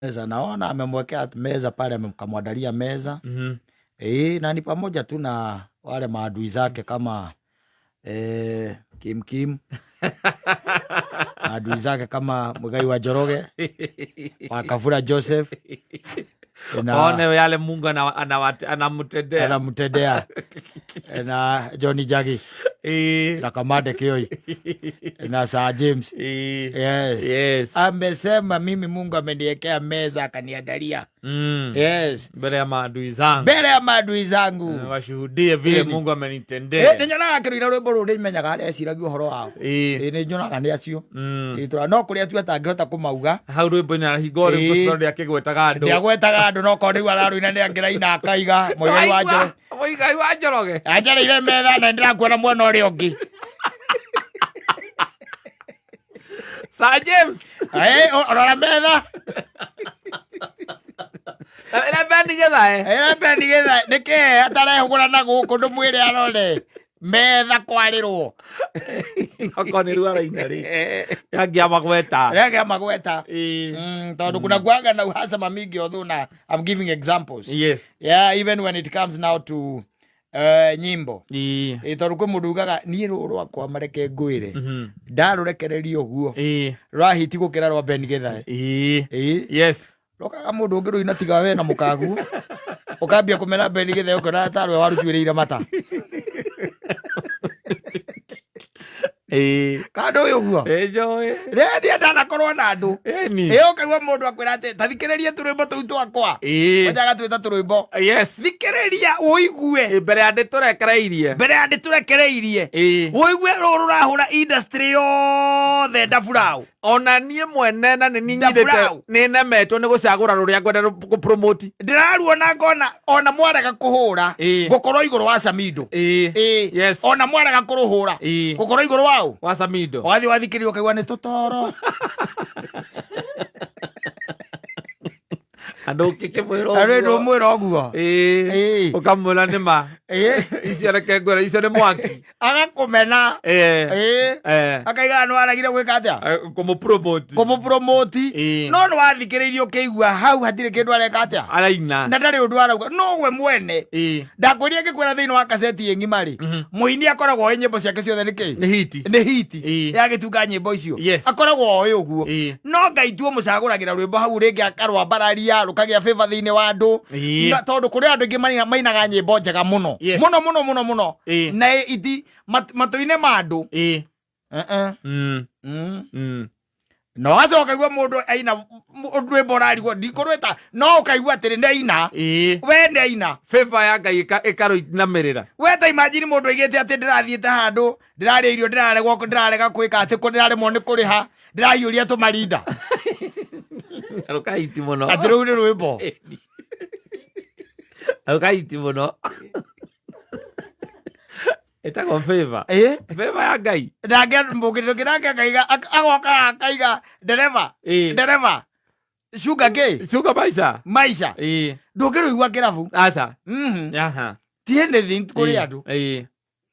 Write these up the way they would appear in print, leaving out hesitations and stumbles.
Meza naona amemwekea meza pale, amekamwandalia meza. Na ni pamoja tu na wale maadui zake kama Kim Kim, maadui zake kama Muigai wa Njoroge, Wakafura Joseph na One yale Mungu anamtendea. Anamtendea na Johnny Jagi na Kamande Kioi na Sir James. Yes. Amesema mimi Mungu ameniwekea meza akaniandalia. Yes. Mbele ya maadui zangu. Mbele ya maadui zangu. Washuhudie vile Mungu amenitendea. Nĩ nyonaga akĩrũina rwĩmbo rũrũ nĩmenyaga arĩa eciragia ũhoro wao. Nĩ nyonaga nĩ acio. Tũra no kũrĩa tu atangĩhota kũmauga. Hau rwĩmbo-inĩ ahingo rwĩmbo ndĩakĩgwetaga andũ. Ndĩagwetaga andũ no korwo rĩu ararũina nĩ angĩraina akaiga Muigai wa Njoroge. Muigai wa Njoroge. Anjareire metha na ndĩrakuona mwena ũrĩa ũngĩ. Sir James. Rora metha. Ĩrĩa Ben Githae. Ĩrĩa Ben Githae nĩkĩ atarehũgũra na gũkũ ndũmwĩre arore metha kwarĩrwo. Okorwo nĩ ruo araina rĩ. Yangĩamagweta. Rĩangĩamagweta. Tondũ kuna kuanga na uhasama mingi, although na I'm giving examples. Yeah, even when it comes now to nyimbo. Tondũ kwĩ mũndũ ugaga niĩ rũũ rwakwa mareke ngwĩre ndarũrekereria ũguo rwahiti gũkĩra rwa Ben Githae. Rokaga mũndũ ũngĩ rũina tiga we na mũkaguo ũkambia kũmena Ben Githae ũkĩona tarwe warutuĩrĩire mata. Kandũ ũyũ ũguo. Enjoy. Rĩrĩa ndanakorwo na andũ. Ĩni. Ũkaigua mũndũ akwĩra atĩ ta thikĩrĩria tũrwĩmbo tũu twakwa. Wanjaga twĩta tũrwĩmbo. Thikĩrĩria ũigue. Mbere ya ndĩtũrekereirie. Mbere ya ndĩtũrekereirie. Ũigue rũrũ rũrahũra industry yothe ndaburaũ. Ona niĩ mwene na nĩ niĩ nyindĩte Ndaburaũ. nĩ nemetwo nĩ gũcagũra rũrĩa ngwenda kũpromote. Ndĩraruona ngona ona mwarega kũhũra ngũkorwo igũrũ wa Samido. Ona mwarega kũrũhũra ngũkorwo igũrũ waũ. Wa Samido. Wathiĩ wathikĩrĩria ũkaigua nĩ tũtoro. Andũ ũkĩkĩmwĩra Andũ ũguo. ndũmwĩra ũguo. Ũkamwĩra nĩ ma. Icio reke ngwĩre icio nĩ mwaki. Agakũmena. Akaiga nĩ waragire gwĩka atĩa? Kũmũpromote. Kũmũpromote. No nĩ wathikĩrĩirie ũkĩigua hau hatirĩ kĩndũ areka atĩa? Araina. Na ndarĩ ũndũ arauga no we mwene. Ndakwĩrire ngĩkwĩra thĩinĩ wa kaseti ĩ ng'ima rĩ, mũini akoragwo oĩ nyĩmbo ciake ciothe nĩ kĩ? Nĩ hiti. Nĩ hiti. Yagĩtunga nyĩmbo icio. Akoragwo oĩ ũguo. No Ngai tu ũmũcagũragĩra rwĩmbo hau rĩngĩ akarwambararia rũkagĩa favor thĩinĩ wa andũ. Na tondũ kũrĩ andũ aingĩ mainaga nyĩmbo njega mũno. Mũno mũno mũno mũno. Na iti matũ-inĩ ma andũ. No acoka ũkaigua mũndũ aina rwĩmbo ũrarigwo ndikũrwĩta no ũkaigua atĩrĩ nĩ aina. We nĩ aina. Favor ya Ngai ĩkarũinamĩrĩra. We ta imagine mũndũ aigĩte atĩ ndĩrathiĩte handũ ndĩrarĩa irio ndĩraregwo ndĩrarega kwĩka atĩ ndĩraremwo nĩ kũrĩha ndĩraiyũria tũmarinda. Rũkahiti mũno. Atĩ rũu nĩ rwĩmbo. Rũkahiti mũno. Ĩtagwo favor. Favor ya Ngai. Nake mũngĩ nake akaiga agoka akaiga ndereba. Ndereba. Shuka kĩ? Shuka maisha. Maisha. Ndũngĩrũigua kĩrabu. Aca. Ti anything kũrĩ andũ.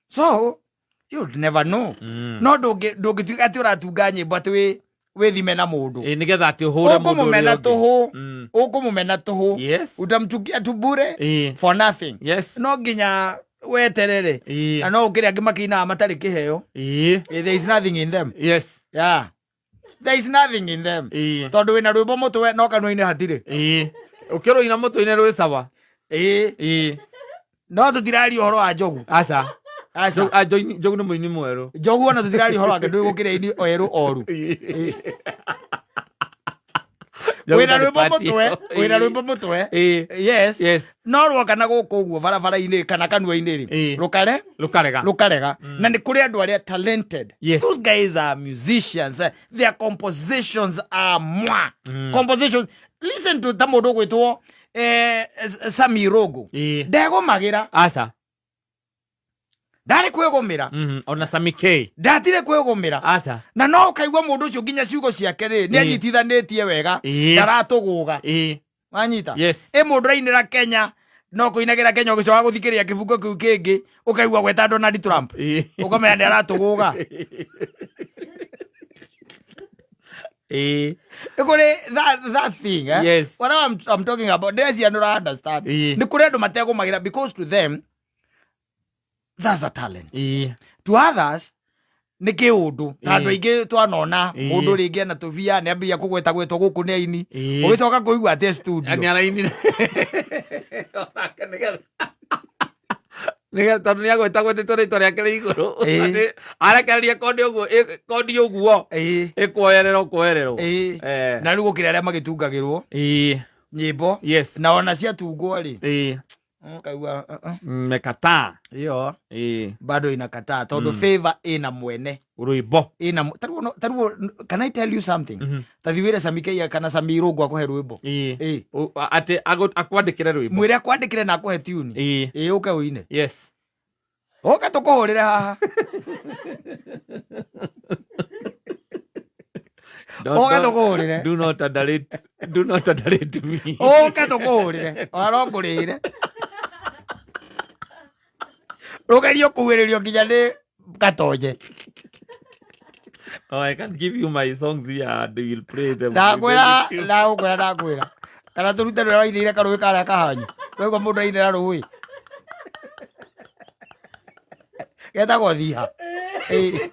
So you'd never know. No ndũngĩtuĩka atĩ ũratunga nyĩmbo atĩ wĩthime na mũndũ. Nĩgetha atĩ ũhũre mũndũ Ũkũmũmena ũrĩa ũngĩ. tũhũ. Ũkũmũmena tũhũ. Utamchukia tu bure for nothing. No nginya weterere. Na no ũkĩrĩ angĩ makĩinaga matarĩ kĩheo. There is nothing in them. Yeah. There is nothing in them. Tondũ wĩna rwĩmbo mũtwe no kanua-inĩ hatirĩ. Ũkĩrũina mũtwe-inĩ rwĩ sawa. No tũtiraria ũhoro wa Njogu. Aca. Aca. Njogu nĩ mũini mwerũ. Njogu ona tũtiraria ũhoro wake ndũĩ gũkĩra aini erũ oru. Njogu Wĩna ndarĩ rwĩmbo party mũtwe, ĩyo. wĩna rwĩmbo mũtwe. Yes. No rwoka na gũkũ ũguo barabara-inĩ kana kanua-inĩ rĩ. Rũkare? Rũkarega. Rũkarega. Na nĩ kũrĩ andũ arĩa talented. Yes. Those guys are musicians. Their compositions are mwa. Compositions. Listen to ta mũndũ ũgwĩtwo Sami Rogo. Ndegũmagĩra. Aca. Ndarĩ kwĩgũmĩra. Ona Sami K. Ndatire kwĩgũmĩra. Aca. Na no ũkaigua mũndũ ũcio nginya ciugo ciake rĩ nĩ anyitithanĩtie wega. Ndaratũgũga. Wanyita? Yes. Ĩ mũndũ ũrainĩra Kenya no kũinagĩra Kenya ũgĩcoka gũthikĩrĩria kĩbungo kĩu kĩngĩ ũkaigua gweta Donald Trump. Ũkamenya nĩ aratũgũga. Ĩĩ. Nĩ kũrĩ that thing, eh? Yes. What I'm talking about, ndĩreciria nĩ ũra understand. Ĩĩ. Nĩ kũrĩ andũ mategũmagĩra because to them that's a talent. Ĩĩ. To others nĩ kĩũndũ ta andũ Ĩĩ. aingĩ twanona Ĩĩ. mũndũ rĩngĩ ena tũbia nĩ ambia kũgweta gwetwo gũkũ nĩ aini, Ĩĩ. ũgĩcoka kũigua atĩ studio. Nĩ arainire. Onake nĩgetha tondũ nĩ agwetagwetĩtwo rĩtwa rĩake rĩ igũrũ. Ĩĩ. Atĩ arekereria kondi ũguo, kondi ũguo Ĩĩ. ĩkuoyererwo kuoyererwo. Ĩĩ. Eh. Na rĩu gũkĩrĩ arĩa magĩtungagĩrwo Ĩĩ. nyĩmbo Yes. na ona ciatungwo rĩ, Ĩĩ. ũkaigua Mekataa. Ĩyo Ĩĩ. bado inakataa tondũ favor ĩna mwene. Rwĩmbo. Ĩna tarĩu can I tell you something? Mhm. Tathi wĩre Samikei kana Samirũngũ akũhe rwĩmbo. Ĩĩ. Ĩĩ. Atĩ akwandĩkĩre rwĩmbo. Mwĩre akwandĩkĩre na akũhe tune. Ĩĩ. Ĩĩ, ũke ũine. Yes. Ũke tũkũhũrĩre haha. Ũke tũkũhũrĩre. Do not underrate, do not underrate me. Ũke tũkũhũrĩre ona no ngũrĩhĩre rũgerio kuugĩrĩrio nginya nĩ gatonye. Oh, I can give you my songs here and you will play them. Ndakwĩra, ndagũkwĩra, ndakwĩra kana tũrute rũrĩa wainĩire karũĩ karĩa kahanyu waigua mũndũ ainĩra rũĩ getagwo thiha. Ĩĩ.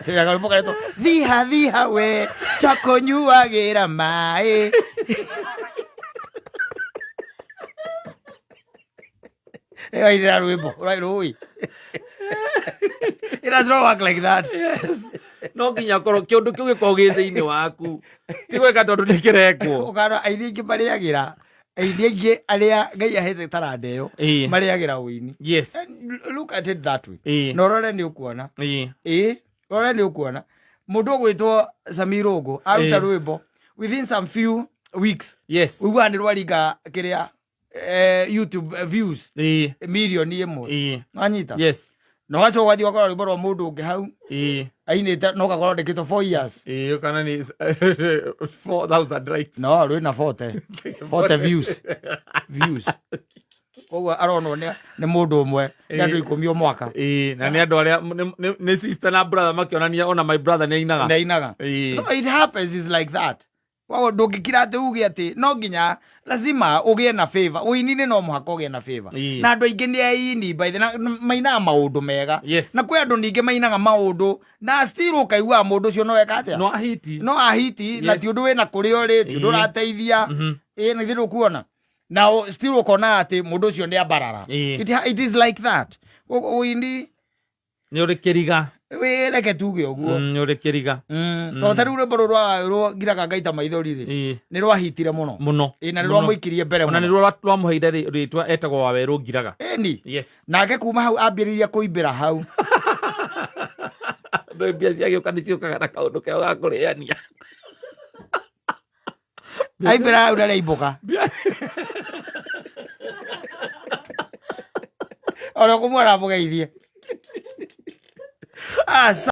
Karwĩmbo karetwo thiha thiha we tokũnyuagĩra maĩ. Ĩyo rwĩmbo rũĩ. It does not work like that. Yes. No nginya korwo kĩũndũ kĩu gĩkorwo gĩ thĩinĩ waku, ti gwĩka tondũ nĩ kĩrekwo. Ũkona aini aingĩ marĩagĩra, aini aingĩ arĩa Ngai ahete taranda ĩyo marĩagĩra ũini. And look at it that way. Na ũrore nĩ ũkuona. Ĩĩ, ũrore nĩ ũkuona mũndũ ũgwĩtwo Samirũngũ aruta rwĩmbo within some few weeks, ũiguaga nĩ rwaringa kĩrĩa YouTube views 1 million. Wanyita? Yes. Na ũgacoka ũgathiĩ ũgakora rwĩmbo rwa mũndũ ũngĩ hau ainĩte no ũgakorwo ndĩkĩtwo 4 years. Ĩĩ, kana nĩ 4000 likes. No rwĩna 40 views, koguo aronwo nĩ mũndũ ũmwe nĩ andũ 10 o mwaka. Ĩĩ, na nĩ andũ arĩa nĩ sister na brother makĩonania ona my brother nĩ ainaga. Nĩ ainaga. So it happens, is like that. Koguo ndũngĩkira atĩ uge atĩ no nginya lazima ũgĩe na favor ũini-inĩ, no mũhaka ũgĩe na favor. Na andũ aingĩ nĩ aini by the na mainaga maũndũ mega. Na kwĩ andũ ningĩ mainaga maũndũ na still ũkaiguaga mũndũ ũcio no eka atĩa. No ahiti. No ahiti na ti ũndũ wĩna kũrĩa ũrĩ, ti ũndũ ũrateithia. Ĩĩ, na ithuĩ ndũkuona na still ũkona atĩ mũndũ ũcio nĩ ambarara. It is like that. Koguo ũini Nĩ ũrĩ kĩriga. Wĩ reke tuge ũguo. Nĩ ũrĩ kĩriga. Tondũ ta rĩu rwĩmbo rũrũ rwa rũrũ ngiraga ngaita maithori rĩ, nĩ rwahitire mũno. Mũno. Ĩ, na nĩ Mũno. rwamũikirie mbere Ona nĩ mũno. ruo rwamũheire rĩtwa etagwo Wawerũ Ngiraga. Ĩni. Nake kuma hau ambĩrĩria kũimbĩra hau. Ndå mbia ciagĩũka nĩ ciũkaga na kaũndũ keo ga kũrĩania. Aimbĩra hau na rĩaimbũka ona kũmwona mũgeithie. Aca.